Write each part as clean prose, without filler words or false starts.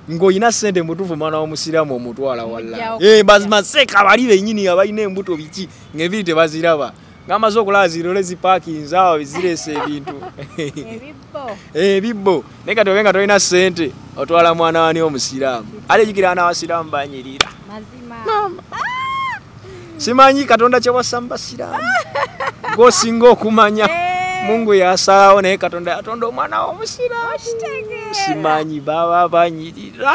Ng'olina ssente mutuufu mwana w'omusiraamu omutwala walla. Bazima seeka bali bennyini abalina embuto biki ng'enviiri tebaziraba. Ng'amaze okulaba zirole zipaakinze awo zireese ebintu. Ebibbo. Naye kati obe nga tolina ssente otwala mwana wani omusiraamu. Ate jjukira n'abasiraamu banyirira. Mazima. Simanyi Katonda kye wassa mu basiraamu. Gw'osinga okumanya. Mungu yasalawo naye Katonda yatonda omwana w'omusiraamu. Simanyi baba banyirira.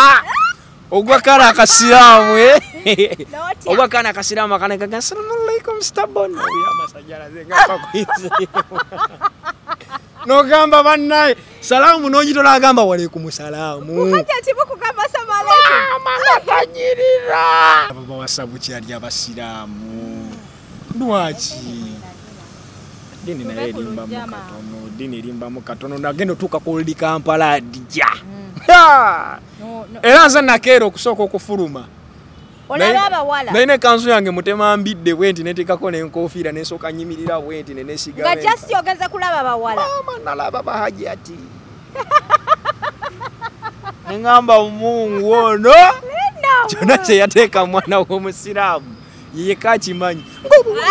Ogwa kala akasiraamu ogwa kana akasiraamu akanekaga assalamu alaikum stabon. Amasanyalaze ngakakuyise. Nogamba bannaye salaamu n'ogitola agamba walaikum salaamu. Hajati bukugamba assalamu alaikum. Mama tanyirira. Bawasa bukyali abasiraamu. Lwaki? Dini naye erimbamu katono, dini erimbamu katono. Nagenda otuuka ku Old Kampala Hadija. Era nze nakeera okusooka okufuluma. Olaba abawala. Nalina ekkanzu yange mutema mbidde bwe nti neteekako n'enkofiira ne nsooka nnyimirira bwe nti ne neesiga. Nga just ogenze kulaba bawala. Maama nalaba bahajati. Ne ŋŋamba Mungu ono kyonna kye yateeka mwana w'omusiraamu ye yekka akimanyi.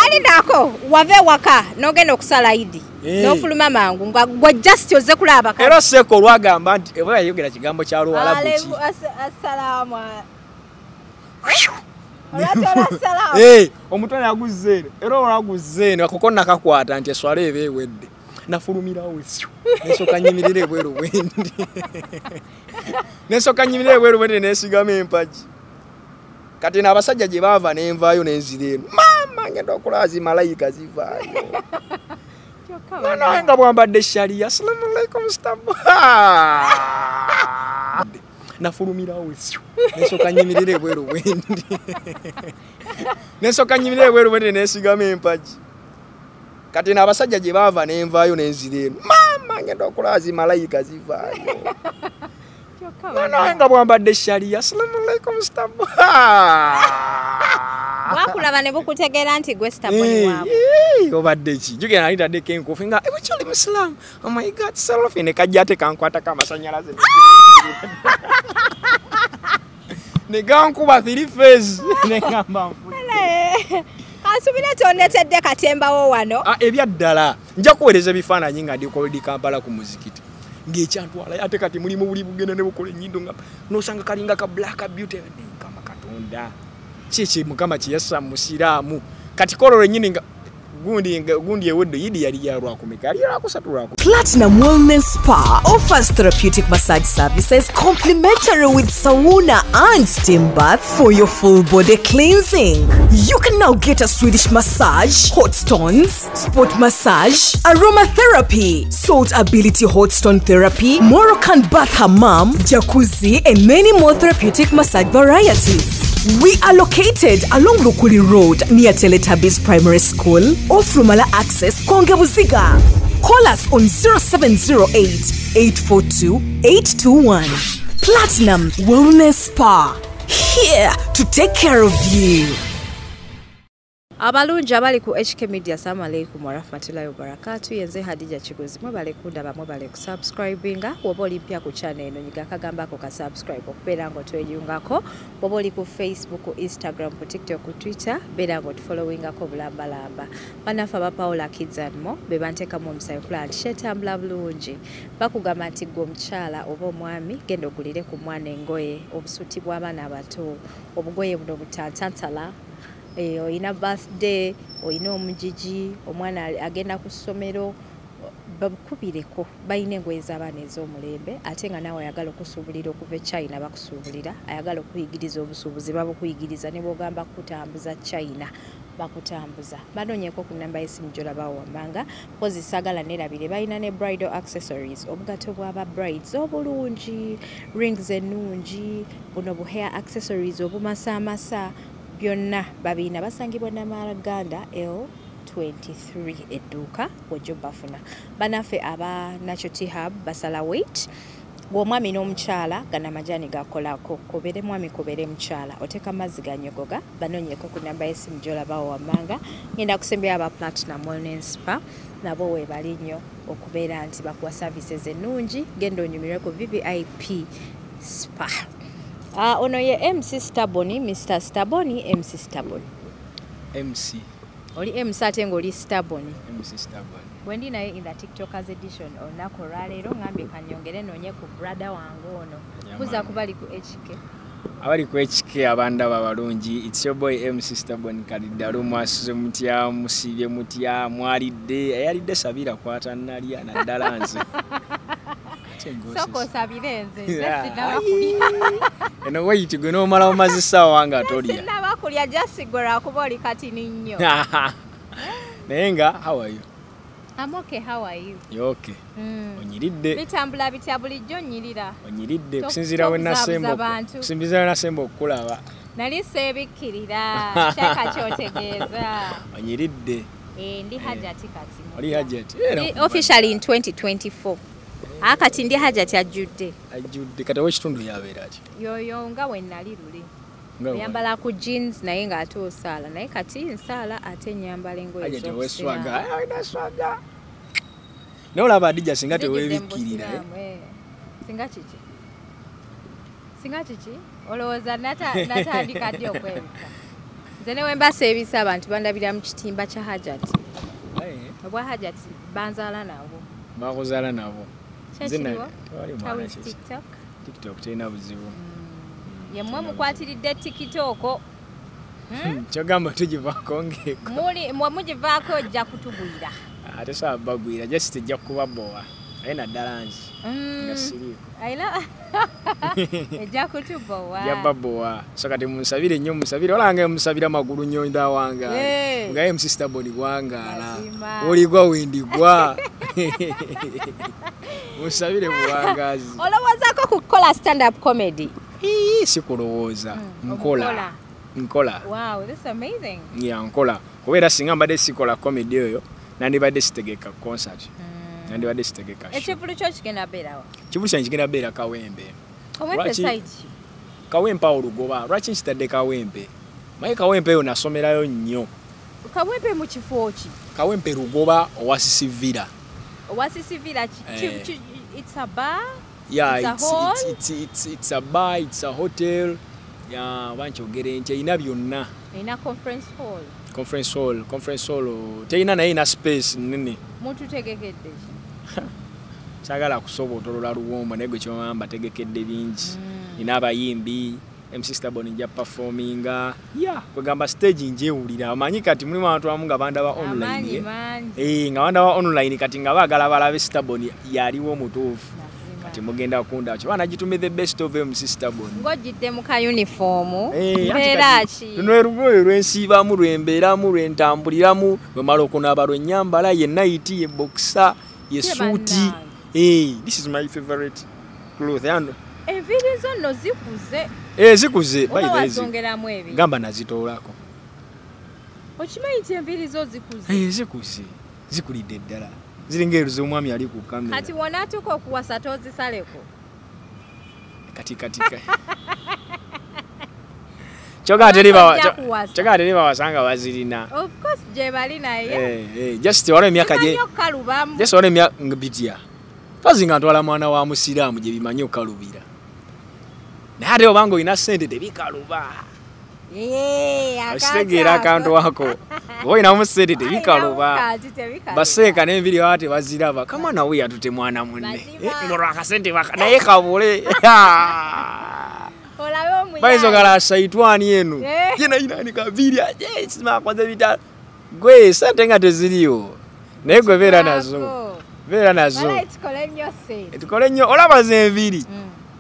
Ali nako wave waka n'ogenda okusala Idi n'ofuluma mangu nga gwe just ozze kulaba baka. Era Seeko olwagamba nti eba yayogera kigambo kya Luwalabu ki? Assalaamu. Omutwe naguzze eno era olwaguzze eno akoko nakakwata nti eswala eba ewedde. Nafulumirawo esyo. Nesooka nnyimirira ebweru bwendi. Nesooka nnyimirira ebweru bwendi neesigamu empagi. Kati n'abasajja gye baava nenvaayo nenzira eno. Maama ngenda okulaba zi malayika zivaayo. Naye nga bwambadde shariya. Assalamu alaikum stabon. Nafulumirawo esyo. Nesooka nnyimirira ebweru bwendi. Nesooka nnyimirira ebweru bwendi neesigamu empagi. Kati n'abasajja gye baava nenvaayo nenzira eno. Maama ngenda okulaba zi malayika zivaayo. Naye nga bwambadde shariya. Assalamu alaikum stabon. Wakulaba ne bukutegeera nti gwe stabon waabwe. Obadde ki? Jjukira nali ntaddeko enkuufu nga bukyali musiraamu. Oh my God, selfie ne kajja ate kankwatako amasannyalaze. Ne gankuba three phase. Ne ngamba nfudde. Kansubire tonetedde katembawo wano. Ebyaddala. Nja kuweereza ebifaananyi nga ndi ku Old Kampala ku muzikiti. Ng'ekyantwala ate kati mulimu buli bugenda ne bukola ennyindo nga n'osanga kalinga ka black beauty. Mukama Katonda. Kiki Mukama kye yassa mu musiraamu. Kati kololo ennyini nga gundi ewedde Idi yali ya lwakumeka yali lwakusatu lwaku. Platinum Wellness Spa offers therapeutic massage services complimentary with sauna and steam bath for your full body cleansing. You can now get a Swedish massage, hot stones, sport massage, aromatherapy, salt ability hot stone therapy, Moroccan bath hammam, jacuzzi, and many more therapeutic massage varieties. We are located along Lukuli Road near Teletubbies Primary School, off Rumala Access, Konge Buziga. Call us on 0708 842 821. Platinum Wellness Spa, here to take care of you. Abalungi abali ku HK Media, assalamu alaikum warahmatullahi wabarakatuh. Yenze Hadija Kigozi, mwebale kundaba, mwebale kusubscribinga. Woba oli mpya ku channel eno, nyiga akagambako ka subscribe okubeera ng'otweyungako. Woba oli ku Facebook, ku Instagram, ku TikTok, ku Twitter, beera ng'otufollowingako bulambalamba. Bannaffe aba Paula Kids and More be banteekamu omusayi okulaba nti kyetambula bulungi. Bakugamba nti ggwe omukyala oba omwami genda ogulire ku mwana engoye, obusuti bw'abaana abato, obugoye buno butantantala. Oyina birthday, oyina omugigi, omwana agenda ku ssomero, bakubireko balina engoye z'abaana ez'omulembe. Ate nga naawe ayagala okusuubulira okuva e China bakusuubulira, ayagala okuyigiriza obusuubuzi babukuyigiriza, ne bw'ogamba kutambuza China bakutambuza. Banoonyeeko ku namba y'essimu gy'olabawo wammanga, mpozi saagala neerabire balina ne bridal accessories, obugatto bw'aba brides obulungi, rings ennungi, buno bu hair accessories obumasaamasa, byonna babirina. Basangibwa Namaganda L23 edduuka wojja bafuna. Bannaffe aba Natural Tea Hub basala weight. Bw'omwami n'omukyala gano amajaani gakolako, kobere mwami kobere mukyala, oteeka amazzi ganyogoga. Banoonyeeko ku namba y'essimu gy'olabawo wammanga. Ngenda kusembera aba Platinum Wellness Spa, nabo weebali nnyo okubeera nti bakuwa services ennungi. Genda onyumirwe ku VVIP Spa. Ono ye MC Staboni, Mr. Staboni, MC Staboni. MC. Oli MC ate ng'oli Staboni. MC Staboni. Bwendi naye in the TikTokers edition olunaku olwaleero ngambye kanyongere noonye ku brother wange ono. Kuza kubali ku HK. Abali ku HK abandaba balungi. It's your boy MC Staboni Kaliddalu. Mwasuze mutya, musibye mutya, mwalidde. Eyalidde sabira kwata nalya naddala nze. Soko sabire nze, nze sinaba kulya. Eno wait gwe n'omala omaze essaawa nga tolya. Sinaba kulya just gwe kuba oli katini nnyo. Naye nga how are you? I'm okay, how are you? You okay. Onyiridde. Bitambula bitya bulijjo nnyirira. Onyiridde kusinziira we nasemba. Kusinziira we nasemba okukulaba. Nali seebikkirira, kyaka kyotegeeza. Onyiridde. Ndi Hajati kati. Oli Hajati. Officially in 2024. Akati ndi Hajati ajjudde. Ajjudde kati ow'ekitundu yabeera ki? Yoyo nga we nali luli. Nyambala ku jeans naye ng'ate osaala naye kati nsaala ate nyambala engoye z'obusiraamu. Hajati ow'eswaga, alina swaga. Naye olaba Hadija singa teweebikkirira. Singa kiki? Singa kiki? Olowooza natandika ddi okwebikka? Nze ne bwe mba seebisse abantu bandabira mu kitimba kya Hajati. Obwa Hajati banzaala nabo. Bakuzaala nabo. Kyekiriwo? How is TikTok? TikTok terina buzibu. Yemmwe mukwatiridde TikTok. Kyogamba tugivaako ng'eko. Mwe mugivaako ojja kutugwira. Ate sawa bagwira just ejja kubabowa. Naye naddala nze nga siriiko. Ejja kutubowa. Ejja babowa. So kati munsabire nnyo musabire. Olanga musabira magulu nnyo ndawangaala. Nga MC Staboni gwangaala. Oligwa wendigwa. Musabire buwangaazi. Olowoozaako kukola stand up comedy? Si kulowooza. Nkola. Nkola. Wow, this is amazing. Yeah, nkola. Kubeera singa mbadde sikola comedy oyo, nandibadde sitegeka concert. Nandibadde sitegeka show. Ekivvulu kyo kigenda beerawa? Ekivvulu kyange kigenda beera Kawempe. Kawempe side? Kawempe awo Lugoba. Lwaki nkitadde Kawempe? Maye Kawempe eyo nasomerayo nnyo. Kawempe mu kifo ki? Kawempe Lugoba owa Sisi Villa. Owa Sisi Villa, it's a bar? Yeah, it's a bar, it's a hotel. Yeah, wankyogere nti erina byonna. Erina conference hall. Conference hall, conference hall. Terina naye erina space nnene. Mututegekedde ki? Saagala kusobootolola luwombo naye gwe ky'omanya mbategekedde bingi. Nina abayimbi, MC Staboni nja performinga. Yeah, kwegamba stage njewulira. Omanyi kati mulimu abantu abamu nga bandaba online. Nga bandaba online kati nga baagala balabe Staboni yaliwo omutuufu. Kati mugenda kunda kyo bana gitume the best of MC Staboni. Ng'ojjidde mu ka uniform. Mbeera ki? Luno erugoye lwensiibamu lwembeeramu lwentambuliramu bwe okunaaba lwennyambala ye night ye boxer ye suuti. This is my favorite cloth. Enviiri zo nno zikuze. Zikuze. Oba wazongeramu ebintu. Gamba nazitoolako. Okimanyi nti enviiri zo zikuze? Zikuze. Zikulidde ddala. Ziringa eruze omwami ali ku kamera. Kati wanaatuuka okuwasa tozisaleko. Kati. Kyokka teri bawasanga bazirina. Of course gye bali naye. Just waliwo emyaka gye. Bimanyi okukalubamu. Just waliwo emyaka bitya. Mpazi nga ntwala mwana wa musiraamu gye bimanyi okukalubira. Naye ate obanga olina ssente tebikaluba. Okitegeera akantu ako. Oba olinamu ssente tebikaluba. Baseeka n'enviiri baba tebaziraba. Kamwana we yatute mwana munne. Ng'olwo akasente naye kabule. Bayinza ogala sayitwani eno. Ye nayinaani kaviiri simakoze bita. Gwe ssente nga teziriiwo. Naye gwe beera nazo. Beera nazo. Tukole nnyo. Olaba ze enviiri.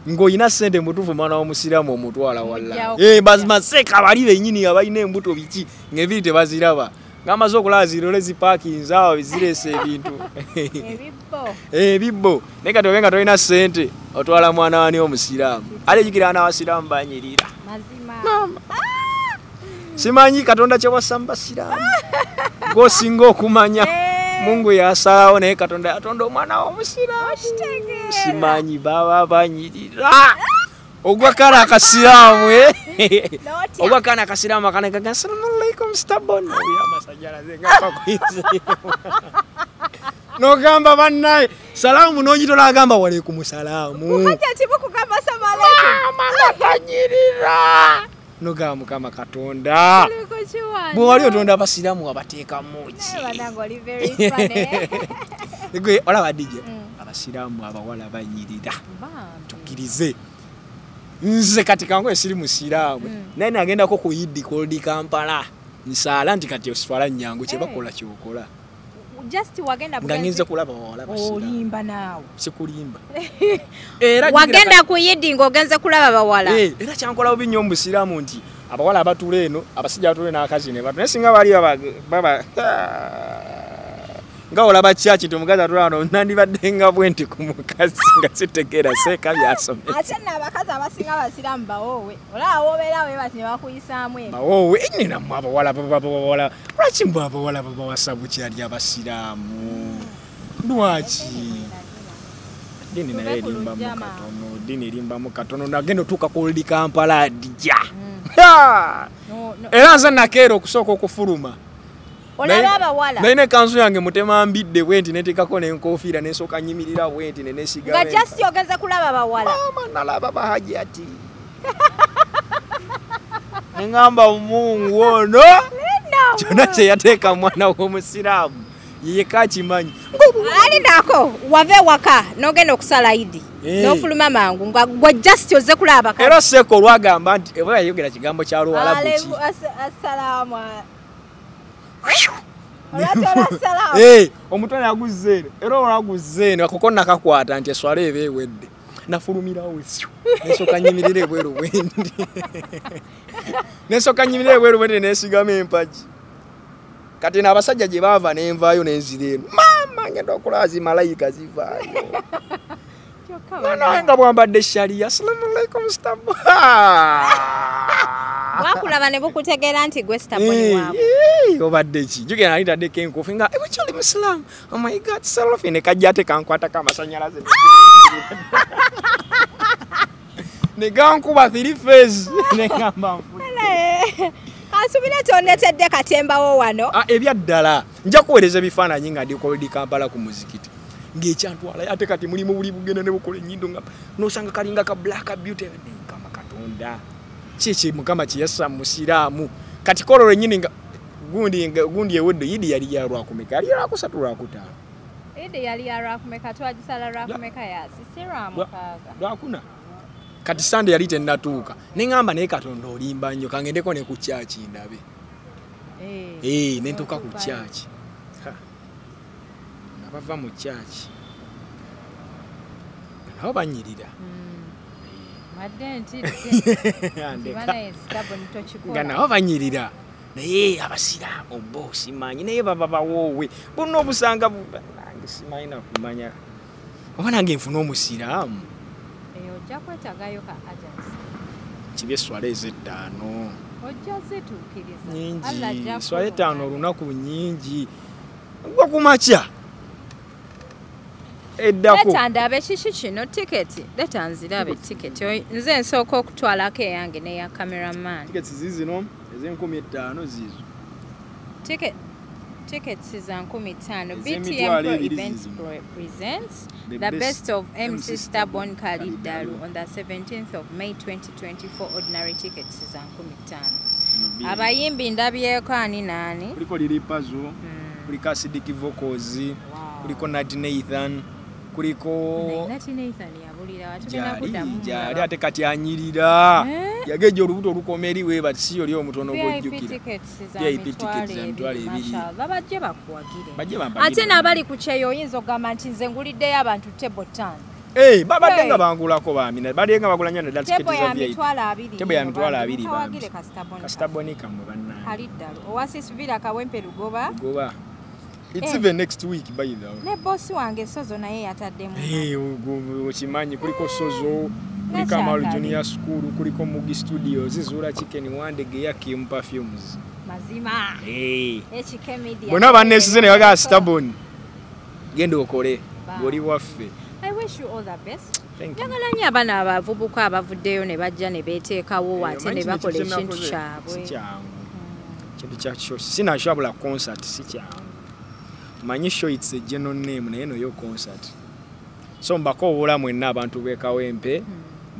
Ng'olina ssente mutuufu mwana w'omusiraamu omutwala walla. Bazima seeka bali bennyini abalina embuto biki ng'enviiri tebaziraba. Ng'amaze okulaba zirole zipaakinze awo zireese ebintu. Ebibbo. Naye kati obe nga tolina ssente otwala mwana wani omusiraamu. Ate jjukira n'abasiraamu banyirira. Mazima. Simanyi Katonda kye wassa mu basiraamu. Gw'osinga okumanya. Mungu yasalawo naye Katonda yatonda omwana w'omusiraamu. Simanyi baba banyirira. Ogwa kala akasiraamu Ogwa kana akasiraamu akanekaga assalamu alaikum Staboni. Amasanyalaze nga nogamba bannaye salaamu n'ogitola agamba walaikum salaamu. Hajati bukugamba assalamu alaikum. Banyirira noga Mukama Katonda. Bwe wali otonda abasiraamu wabateekamu ki? Gwe olaba DJ, abasiraamu abawala banyirira. Tukkirize. Nze kati kangu esiri musiraamu. Naye nagendako ku Idi Old Kampala. Nsaala nti kati oswala nnyangu kye bakola kyokola. Just wagenda nga ngenze kulaba bawala basiraamu. Olimba naawe. Sikulimba. Era wagenda ku Idi ng'ogenze kulaba bawala. Era kyankola bubi nnyo omusiraamu nti abawala abatula eno, abasajja abatula n'akazi ne batu. Naye singa bali baba nga olaba kyaki nti omukazi atula wano nandibadde nga bwe nti ku mukazi nga sitegeera seeka byasomesa. Ate nno abakazi abasinga abasiraamu bawoowe. Olaba w'obeera we bati ne bakuyisaamu eno. Bawoowe nnyina mmwe abawala babawala. Lwaki mmwe abawala babawasa bukyali abasiraamu? Lwaki? Ddiini naye erimbamu katono, ddiini erimbamu katono. Nagenda otuuka ku Old Kampala dija. Era nze nakeera okusooka okufuluma. Olaba abawala. Naye n'ekkanzu yange mutema mbidde bwe nti neteekako n'enkofiira ne nsooka nnyimirira bwe nti ne neesiga. Nga just ogenze kulaba bawala. Maama nalaba bahajati. Ne ŋŋamba Mungu ono kyonna kye yateeka mwana w'omusiraamu ye yekka akimanyi. Ali nako wava ewaka n'ogenda okusala Idi n'ofuluma mangu nga gwe just ozze kulaba abakazi. Era Seeko olwagamba nti oba yayogera kigambo kya Luwalabu ki? Assalaamu. Omutwe naguzze eno era olwaguzze eno akoko nakakwata nti eswala eba ewedde. Nafulumirawo esyo. Nesooka nnyimirira ebweru bwendi. Nesooka nnyimirira ebweru bwendi neesigama empagi. Kati n'abasajja gye baava nenvaayo nenzira eno. Maama ngenda okulaba zi malayika zivaayo. Naye nga bwambadde shariya. Assalamu alaikum Starboy. Wakulaba ne bukutegeera nti gwe Starboy waabwe. Obadde ki? Jjukira nali ntaddeko enkuufu nga bukyali musiraamu. Oh my God, selfie ne kajja ate kankwatako amasannyalaze. Ne gankuba 3 phase ne ngamba nfudde. Kansubire tonetedde katembawo wano. Ebya ddala. Nja kuweereza ebifaananyi nga ndi ku Old Kampala ku muzikiti. Ng'ekyantwala ate kati mulimu buli bugenda ne bukola ennyindo nga n'osanga kalinga ka black beauty Mukama Katonda. Kiki Mukama kye yassa mu musiraamu. Kati kolo lwennyini nga gundi ewedde Idi yali ya lwakumeka, yali ya lwakusatu lwakutaano. Idi yali ya lwakumeka, twagisala lwakumeka ya sisira mukaaga. Lwakuna. Kati Sunday yali tennatuuka. Ne ŋŋamba naye Katonda olimba nnyo kangendeko ne ku kyaki ndabe. Ne ntuuka ku kyaki. Nga bava mu kyaki. Nabo banyirira. Nga nabo banyirira. Naye abasiraamu bo simanyi naye baba bawoowe. Bonna obusanga nange simanyi na kumanya. Oba nange nfuna omusiraamu. Ojja kwetaagayo ka agency. Kibi eswala ez'ettaano. Ojja zituukiriza. Nyingi. Eswala ettaano olunaku nnyingi. Gwa ku makya. Eddako. Leeta ndabe kiki kino tiketi. Leeta nzirabe tiketi. Nze nsooka okutwalako eyange n'eya cameraman. Tiketi ziizino ez'enkumi ttaano ziizo. Tickets za 5,000. BTM Pro Events presents the best of MC Starborn Khalid Dalu on the 17th of May 2024. Ordinary tickets za 5,000. Abayimbi ndabyeko ani nani? Kuliko Lili Pazo, kuliko Acidic Vocals, kuliko Nat Nathan, kuliko Nat Nathan yabulira watugenda kuddamu. Gyali ate kati anyirira. Yageja olubuto olukoma eri we bati si oli omutono gw'ojjukira. VIP tickets za 2,000. Mashallah, bajje bakuwagire. Ate n'abali ku kyeyo oyinza okugamba nti nze nguliddeyo abantu table 5. Babadde nga bangulako bambi. Badde nga bagula nnyo naddala tiketi za VIP. Table ya 2,000 bambi. Kastaboni kammwe bannange. Khalid Dalu. Oasis Villa Kawempe Lugoba. Lugoba. It's even next week by the way. Ne boss wange Sozo naye yataddemu. Okimanyi kuliko Sozo, kuliko Amalu Junior School, kuliko Mugi Studios, Zura Chicken Wandege ya Kim Perfumes. Mazima. HK Media. Bonna banneesize ne bagamba Starborn. Genda okole, goli waffe. I wish you all the best. Njagala nnyo abaana abavubuka abavuddeyo ne bajja ne beeteekawo ate ne bakola ekintu kyabwe. Si kyangu. Kintu kya show. Sinashabula concert si kyangu. Manyi show it's a general name naye no yo concert. So mbakowoola mwenna abantu b'e Kawempe.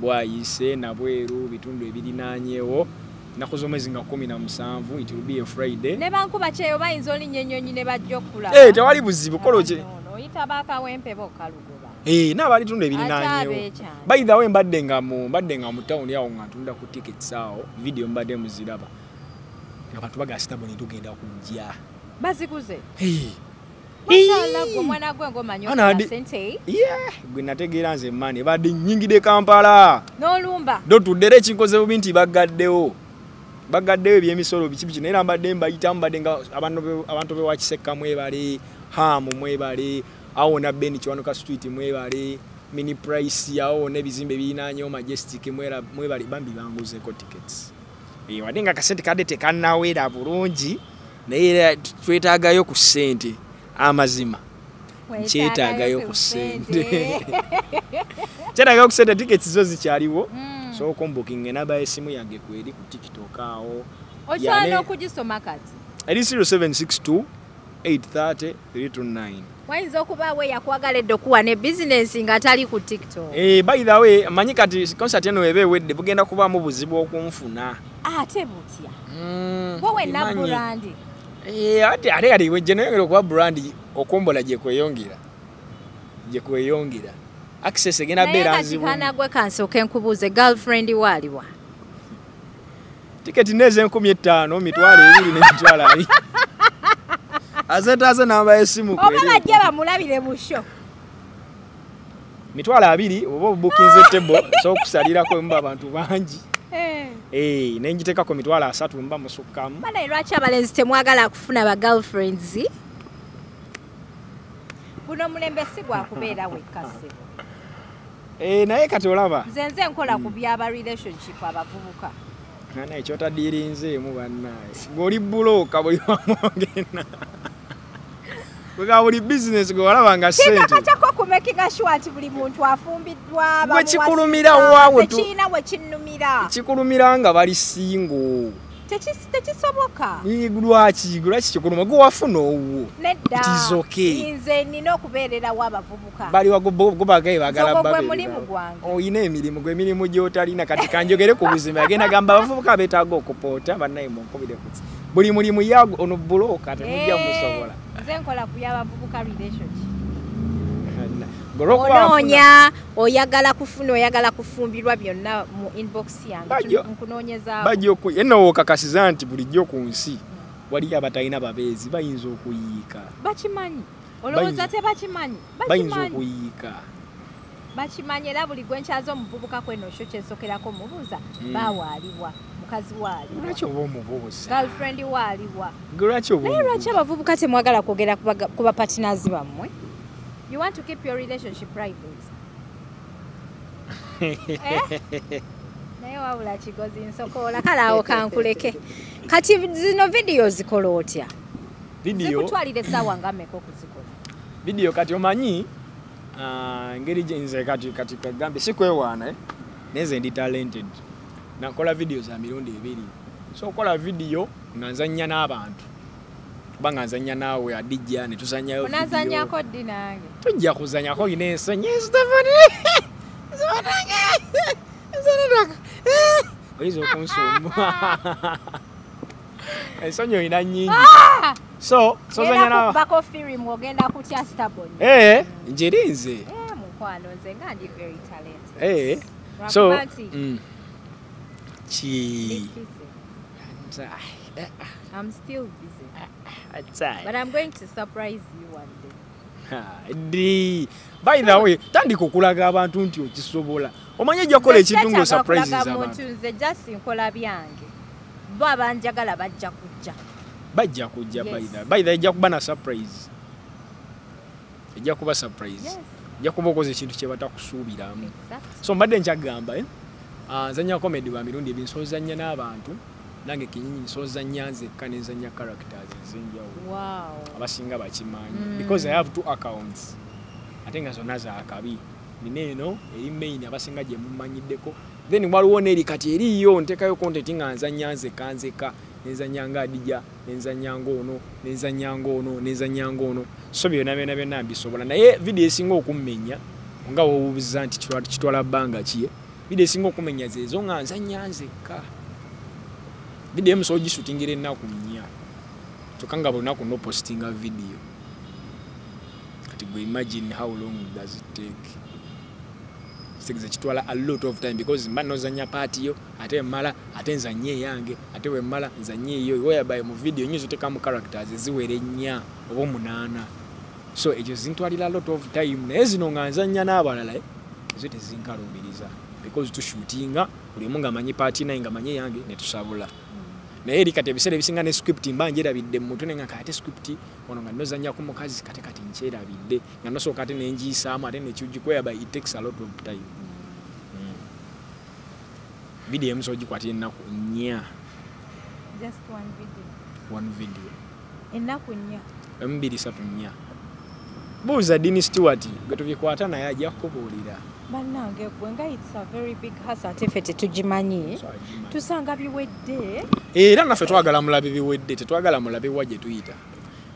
Bwayise, Nabweru, bitundu ebirinaanyeewo. Ennaku z'omwezi nga 17, it will be a Friday. Ne bankuba kyeyo bayinza olinnya ennyonyi ne bajja okulaba. Tewali buzibu, kola ki? Oyita bakawempe bokka lugoba. N'abali tundu ebirinaanyeewo. By the way, mbadde nga mu town awo nga ntunda ku tickets awo, video mbadde muziraba. Abantu bagamba Stabone tugenda kujja. Baziguze. Mashallah, gwe mwana gwe ng'omanyi okola ssente. Yeah, gwe nategeera nze mani badde nnyingidde Kampala. N'olumba. Dotudde era ekinkoze bubi nti bagaddewo. Bagaddewo ebyemisolo biki biki naye era mbadde mbayita mbadde nga abantu be Wakisekka mwebale, Hamu mwebale, awo na Ben Kiwanuka Street mwebale, Mini Price awo n'ebizimbe birinaanyewo Majestic mwebale bambi banguzeeko tickets. Wadde nga akasente kadde tekannawera bulungi naye era twetaagayo ku ssente. Amazima nkyetaagayo ku ssente. Nkyetaagayo ku ssente, tickets zo zikyaliwo. So okumbukinga enamba y'essimu yange kweri ku TikTok awo. Osobola n'okugisoma kati. Eri 0762 830 329. Wayinza okubaawo eyakwagala edda okuwa ne bizinensi nga tali ku TikTok. By the way, manyi kati concert eno eba ewedde bugenda kubaamu buzibu okunfuna. Ate butya? Gwe wenna brand. Ate ate gye neyongera okuba brand okombola gye kweyongera. Gye kweyongera. Access egenda beera nzibu. Naye kati gwe kansooke nkubuuze girlfriend waaliwa? Tiketi n'eza 5000, 20,000 ne 20,000. Azetaze namba y'essimu kweri. Oba bajja bamulabire mu show. 20,000 oba obukinze table so okusalirako mba abantu bangi. Ne ngitekako 30,000 mba musukkamu. Bana lwaki abalenzi temwagala kufuna ba girlfriends? Guno mulembe si gwa kubeera wekka ssebo. Naye kati olaba. Nze nkola ku byaba relationship abavubuka. Naye kyotadirinzeemu bannaye. Ng'oli buloka buli wamu ogenda. Bwe buli business gwe walaba nga ssente. Kikakatako ku making sure nti buli muntu afumbiddwa bamuwasa. Kikulumira waawe tu. Tekirina we kinnumira. Kikulumira nga bali single. Tekisoboka. Lwaki kikuluma gwe wafuna owuwo. Nedda. It is okay. Nze nnina okubeererawo abavubuka. Bali gobagaye bagala babeera. Gwe mulimu gwange. Oyina emirimu gwe emirimu gy'otalina kati kanjogere ku buzima. Agenda gamba abavubuka beetaaga okupoota bannaye munkubire ku buli mulimu yago ono buloka temujja musobola. Nze nkola ku by'abavubuka relationship. Onoonya oyagala kufuna oyagala kufumbirwa byonna mu inbox yange nkunoonyezaako. Bajja yenna okakasiza nti bulijjo ku nsi waliyo abatalina babeezi bayinza okuyiika. Bakimanyi. Olowooza tebakimanyi. Bayinza okuyiika. Bakimanyi era buli gwe nkyaza omuvubuka kweno sho kyensokerako mubuuza bawaaliwa mukazi waaliwa. Lwaki oba omubuuza? Girlfriend waaliwa. Lwaki oba naye lwaki abavubuka temwagala kwogera ku bapartners bammwe? You want to keep your relationship private. Naye wabula Kigozi nsokoola kale awo kankuleke. Kati zino video zikola otya? Video zikutwalira essaawa nga mmeka okuzikola? Video kati omanyi engeri gye nze kati kagambe si kwewaana naye nze ndi talented. Nakola video za mirundi ebiri. So okola video nga nzannya n'abantu. Kuba nga nzannya naawe Adijja ne tuzannyayo video. Onaazannyako ddi nange? Tujja kuzannyako olina ensonyi Stefani. Oyinza okunsumba. Ensonyi olina nnyingi. So zanya na bako film ogenda kutya Stabone. Njeri nze. Mukwano nze nga ndi very talented. So chi I'm still busy. But I'm going to surprise you one day. By the way, tandika okulaga abantu nti okisobola. Omanye ojja kukola ekintu ng'o surprises abantu. Nze just nkola byange. Bo abanjagala bajja kujja. Bajja kujja by the way. By the way, ejja kuba na surprise. Ejja kuba surprise. Ejja kuba okoze ekintu kye batakusuubiramu. So mbadde nkyagamba nzannya comedy wa mirundi ebiri, nsozannya n'abantu. Nange kinyinyi nsozannya nzekka ne nzannya characters ez'enjawulo. Wow. Abasinga bakimanyi. Because I have two accounts. Ate nga zonna za kabi. Nina eno eri main abasinga gye mumanyiddeko. Then waliwo n'eri kati eriyo ntekayo content nga nzannya nzekka nzekka. Nenzannya nga Adija, nenzannya ng'ono, nenzannya ng'ono, nenzannya ng'ono. So byonna byonna byonna mbisobola. Naye video esinga okummenya nga w'obuuza nti kitwala bbanga ki? Video esinga okumenya zeezo nga nzannya nzekka. Video emu sobola ogishootingira ennaku 4, kyokka nga buli lunaku nopostinga video. Kati gwe imagine how long does it take. Kitegeeza kitwala a lot of time because mba nozannya part yo, ate mmala ate nzannye eyange, ate bwe mmala nzannye eyo. Whereby mu video nyinza oteekamu characters eziwera 4 oba 8, so ekyo zintwalira a lot of time. Naye zino nga nzannya n'abalala ezo tezinkaluubiriza because tushootinga buli omu ng'amanyi part naye ng'amanyi eyange ne tusabula. Naye eri kati ebiseera ebisinga ne script mba ngyerabidde mu mutwe, nga ate script ono nga nozannya ku mukazi kate kati nkyerabidde, nga nosooka ate ne ngiyisaamu ate nekyugikweyaba. It takes a lot of time. Video emu sobola ogikwatira ennaku 4. Just one video? One video. Ennaku 4? 1, 2, 3, 4. Buuza Dini Stewart gwe tubikwata naye ajja kukubuulira. Bannange gwe nga it's a very big hustle, ate ffe tetugimanyi, tusanga biwedde. Era naffe twagala mulabe biwedde, tetwagala mulabe wa gye tuyita,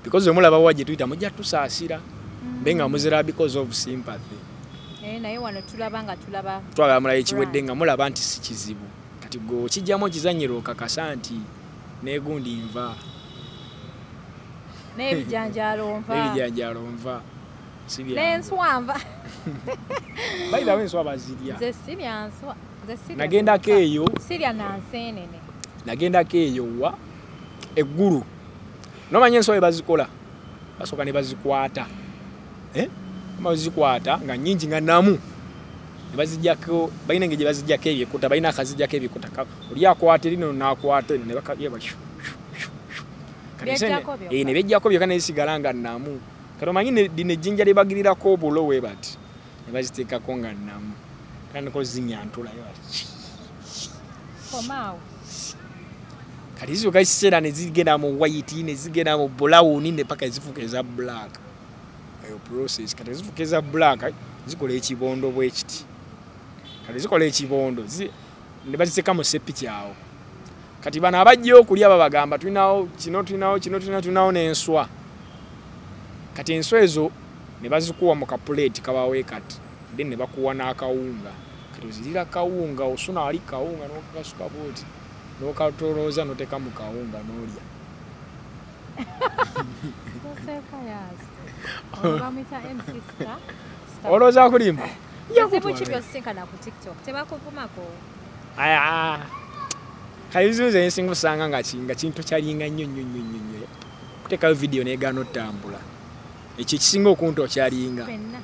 because bwe mulaba wa gye tuyita mujja tusaasira mbe nga muzira because of sympathy. Naye wano tulaba nga tulaba twagala mulabe ekiwedde nga mulaba nti si kizibu. Kati gwe okijjamu okizannyira okakasa nti neegundi nva n'ebijanjaalo nva, n'ebijanjaalo nva, si byangu. N'enswa nva. By the way, enswa bazirya. Nze sirya nswa. Nze sirya. Nagendako eyo. Sirya na nseenene. Nagendako eyo wa eggulu. Nomanya enswa bwe bazikola, basooka ne bazikwata. Bazikwata nga nnyingi nga nnamu. Ne baziggyako, balina engeri gye baziggyako ebikuta, balina akaziggyako ebikuta. Oli akwata erino n'akwata eno ne baka- shu, shu, shu. Kati Byeggyako byokka. Ne bejjako byokka ne bisigala nga nnamu. Kati omanyi lino ejjinja lye bagirirako obulo bwe bati, ne baziteekako nga nnamu. Tandika ozinyantulayo bati. Komaawo. Kati zituuka ekiseera ne zigenda mu white, ne zigenda mu brown, ne paka zifuuka eza black. Eyo process. Kati zifuuka eza black, zikola ekibondo bwe kiti. Kati zikola ekibondo, ne baziteeka mu ssepiki awo. Kati bano abajja okulya babagamba tulinawo kino, tulinawo kino, tulinawo n'enswa. Kati enswa ezo ne bazikuwa mu kapuleeti kabawe kati, then ne bakuwa n'akawunga. Kati ozirira kawunga, osuna wali kawunga n'okakasuka bw'oti, n'okatolooza n'oteeka mu kawunga n'olya. Toseeka yaasi. Ono bamuyita MC Star. Star. Olowooza kulimba? Bizibu ki by'osisinkana ku TikTok? Tebakuvumako? Aya. Kale ebizibu nze nsinga osanga nga kintu kyalinga nnyo nnyo nnyo nnyo nnyo. Kuteekayo video n'egaana ottambula. Ekyo ekisinga okuntokyalinga. Ffenna.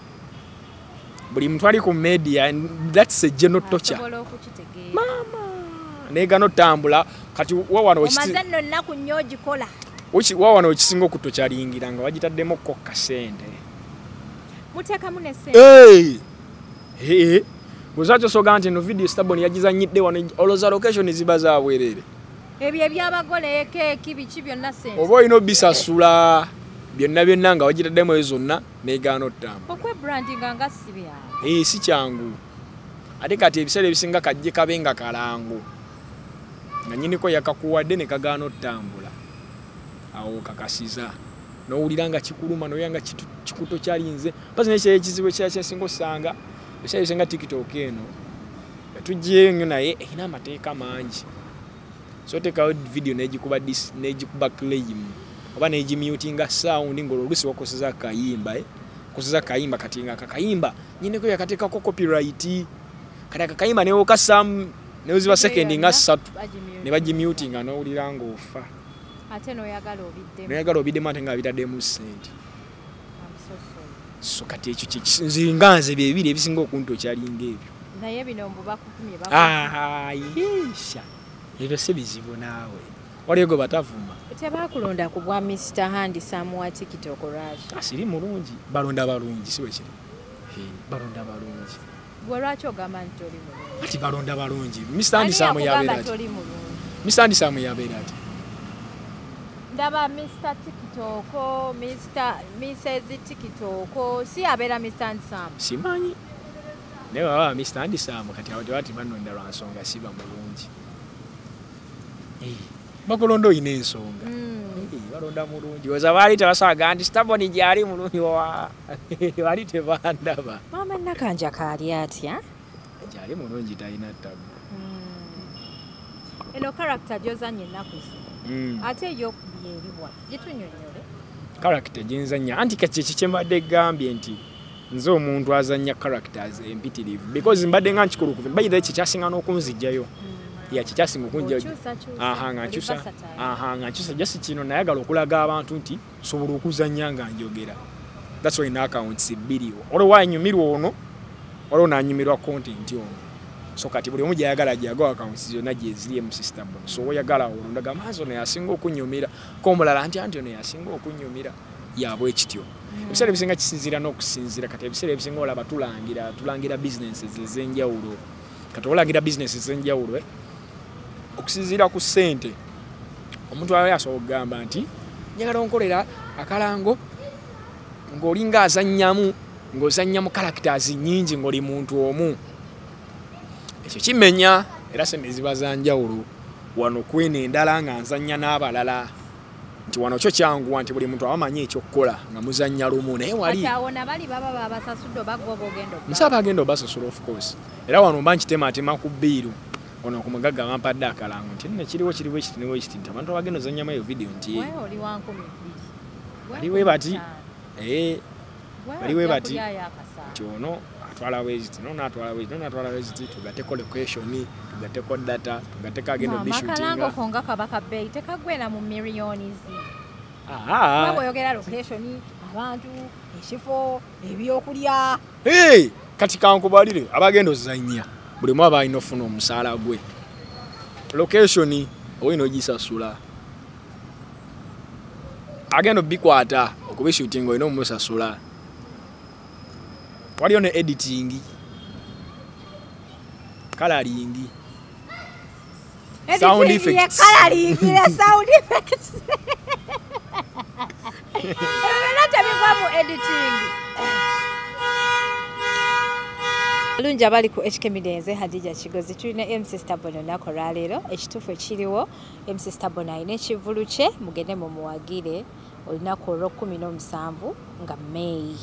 Buli muntu ali ku media, and that's a general torture. Asobola okukitegeera. Maama. N'egaana ottambula, kati wa wano Omaze nno ennaku nnyo ogikola. Wa wano ekisinga okutokyalingira nga bagitaddemu ko kasente. Muteekamu ne ssente. Hey! Hey! Bw'oza kyosoga nti eno video Starborn yagizannyidde wano, olowooza location ziba za bwereere. Ebyo eby'abagole, keeki, biki byonna ssente. Oba olina obisasula byonna byonna nga wagitaddemu ezo zonna n'egaana ottambula. Okwebrandinga nga si byangu. Si kyangu. Ate kati ebiseera ebisinga kajje kabe nga kalango. Nga nnyiniko yakakuwadde ne kagaana ottambula. Awo kakasiza. N'owulira nga kikuluma, n'owulira nga kikutokyalinze. Mpozzi n'ekirala ekizibu ekirala kye nsinga osanga, ebiseera ebisinga TikTok eno tuggyeyo nnyo naye erina amateeka mangi. So oteekayo video n'egikuba n'egikuba claim oba n'egimutinga sound ng'olwo oluusi wakoseza akayimba, Okoseza akayimba kati nga akakayimba nnyiniko yakateekako copyright. Kati akakayimba ne bw'okassaamu ne bwe ziba second nga 3 ne bagimutinga n'owulira ng'ofa. Ate n'oyagala obiddemu. N'oyagala obiddemu ate nga bitaddemu ssente. I'm so sorry. So kati ekyo nze nga nze bye bibiri ebisinga okuntokyalinga ebyo. Naye bino mbu bakuvumye, Yisha. Ebyo si bizibu naawe. Waliyo gwe batavuma. Tebakulonda ku bwa Mr. Handsome wa TikTok lwaki? Siri mulungi. Balonda balungi, si bwe kiri. Balonda balungi. Gwe lwaki ogamba nti toli mulungi? Ati balonda balungi. Mr. Handsome Ani yabeera yakugamba ati. toli mulungi? Mr. Handsome yabeera ati. Ndaba Mr. TikTok, Mr. Mrs. TikTok, si abeera Mr. Handsome. Simanyi. Naye baba Mr. Handsome kati awo tebati banonda lwa nsonga siba mulungi. Bakulonda oyina ensonga. Balonda mulungi. Oza baali tebasaaga nti Starborn gy'ali mulungi wa. Baali tebandaba. Maama Nakanja kaali atya? Gyali mulungi, talina tabu. Eno character gy'ozannya ennaku zino, ate ey'okubiri eriwa? Gitunyonnyole. Character gyenzannya, anti kati ekyo kyembadde gambye nti nze omuntu azannya characters empitirivu, because mbadde nga nkikulu kuva bayira ekyo kyasinga n'okunzijjayo. Ya, kikyasinga okunjjayo. Okyusakyusa, Aha, nga oli nkyusa. versatile. Aha, nga nkyusa. Just kino nayagala okulaga abantu nti nsobola okuzannya nga njogera. That's why accounts bbiri, olwo wanyumirwa ono, waliwo nanyumirwa content ono. So kati buli omu gyayagala gyago, accounts zonna gyeziri MC Stabone. So oyagala olwo ndaga maaso ono yasinga okunyumira, ko omulala nti anti ono yasinga okunyumira. Yabwe ekityo ebiseera ebisinga kisinziira n'okusinziira. Kati ebiseera ebisinga olaba tulangira businesses ez'enjawulo. Kati olangira business ez'enjawulo, okusinziira ku ssente omuntu aba asobola okugamba nti njagala onkolera akalango ng'olinga azannyamu, ng'ozannyamu characters nnyingi ng'oli muntu omu. Ekyo kimenya era sente ziba za njawulo. Wano kweno endala nga nzannya n'abalala, nti wano kyo kyanguwa nti buli muntu aba amanyi ekyokukola nga muzannya lumu, naye wali Kati awo nabali baba babasasudde oba gwe oba ogenda okuba? Nsaba agenda obasasula, of course. Era wano mba nkitematema ku bbiiru ono ku mugagga bampadde akalango nti nno kiriwo kiriwo ekiti niwo ekiti, nti abantu abagenda ozannyamu eyo video nti Gwe oli wa 2000. Gwe Bali we bati. 5000. Gwe Bali we ojja bati. kulyayo akasaano. Nti ono atwala weziti, nono atwala weziti, nono atwala weziti, tugateko location, tugateko data, tugateko agenda Maama, akalango obishootinga. ko nga kaba kabbeeyi, tekaggwera mu millions. Kuba bw'oyogera location, abantu, ekifo, ebyokulya. Hey, kati kankubalire abagenda ozannya buli omu aba alina ofuna omusaala gwe. Location olina ogisasula, agenda obikwata okubishootinga olina omusasula, waliyo ne editing, coloring, sound Editing ye effects. Coloring ne sound effects. Ebyo byonna tebigwa mu editing. Bulungi abali ku HK Media, nze Hadija Kigozi, tulina MC Stabone olunaku olwaleero. Ekituufu ekiriwo, MC Stabone alina ekivvulu kye, mugende mumuwagire olunaku olw'o17 nga May.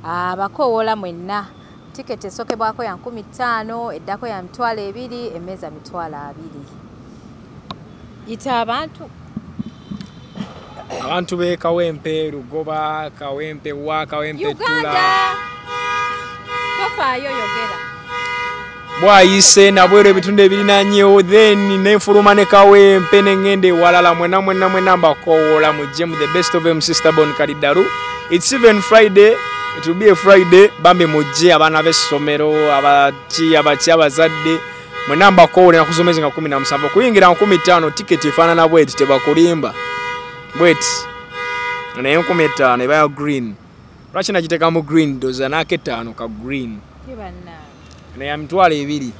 Abakoowoola mwenna, tiketi esookebwako ya 5000, eddako ya 20,000, emmeeza 20,000. Yita abantu. Abantu b'e Kawempe, Lugoba, Kawempe wa Kawempe Uganda. Tula. Tofaayo, yogera. Bwayise nabweru ebitundu ebirinanyewo, then nenfuluma ne Kawempe neŋŋenda ewalala. Mwena mwena mwena mbakowoola mujje mu the best of MC Stabone Kalidaru. It's even Friday, it will be a Friday. Bambi mujje, abaana b'essomero, abaki abaki, abazadde mwena mbakowoola. Ennaku z'omwezi nga 17, okuyingira 5000. Tiketi efaanana bweti, tebakulimba, bweti, naye 5000 eba ya green. Lwaki nagiteekamu green? Ndowooza n'aketaano ka green. Ye bannange. Naye ya 20,000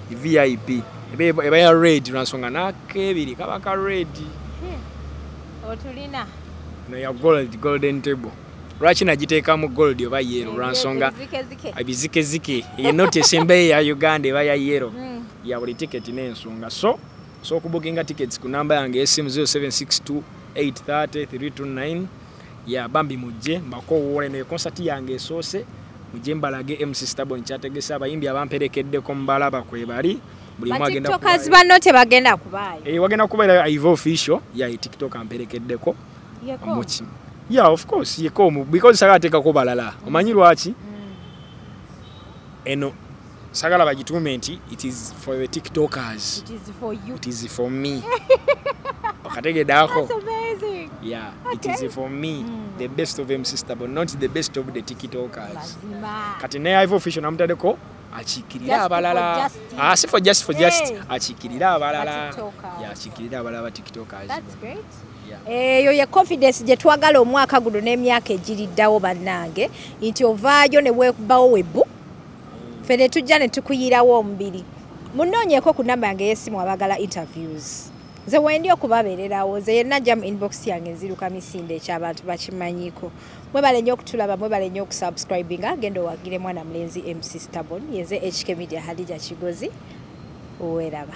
VIP eba ya red, lwansonga n'akebiri kaba ka red. Otulina. No ya gold, golden table. Lwaki nagiteekamu gold oba yellow? Lwansonga Ebizikezike. Ebizikezike, enoti esembayo eya Uganda eba ya yellow. Ya buli tiketi n'ensonga. So okubukinga tickets ku namba yange esimu 0762 830 329. Ya, bambi mujje mbakowoola. Eno ekonsati yange esoose, mujje mbalage MC Stabone kyategese. Abayimbi abamperekeddeko mubalaba kwe bali, buli omu agenda Batiktokers kubaayo. Banno tebagenda kubaayo. Eh, wagenda kubeerayo Ivo Official ya TikTok amperekeddeko. Yeko. Muki, yeah, of course yeko omu, because sagala teekako balala. Omanyi lwaki? Eno sagala bagituume nti it is for the TikTokers. It is for you. It is for me, okategeddako? That's amazing. Yeah, it Okay. is for me, the best of MC Stabone, not the best of the TikTokers. Mazima. Kati ne Ivo Official namutaddeko akiikirire Just abalala. for justice. Ah, si for just for just Hey. akiikirire abalala. Ba TikTokers. Yeah, akiikirire abalala ba TikTokers. That's great. Yeah. Eyo ye confidence gye twagala omwaka guno n'emyaka egiriddawo bannange, nti ovaayo ne weekubawo webu, ffe ne tujja ne tukuyirawo omubiri. Munoonyeeko ku namba yange ey'essimu abagala interviews. Nze wendi okubabeererawo, nze yenna ajja mu inbox yange nziruka misinde, ekyabantu bakimanyiiko. Mwebale nnyo okutulaba, mwebale nnyo okusubscribinga. Genda owagire mwana mulenzi MC Stabone. Yenze HK Media, Hadija Kigozi, weeraba.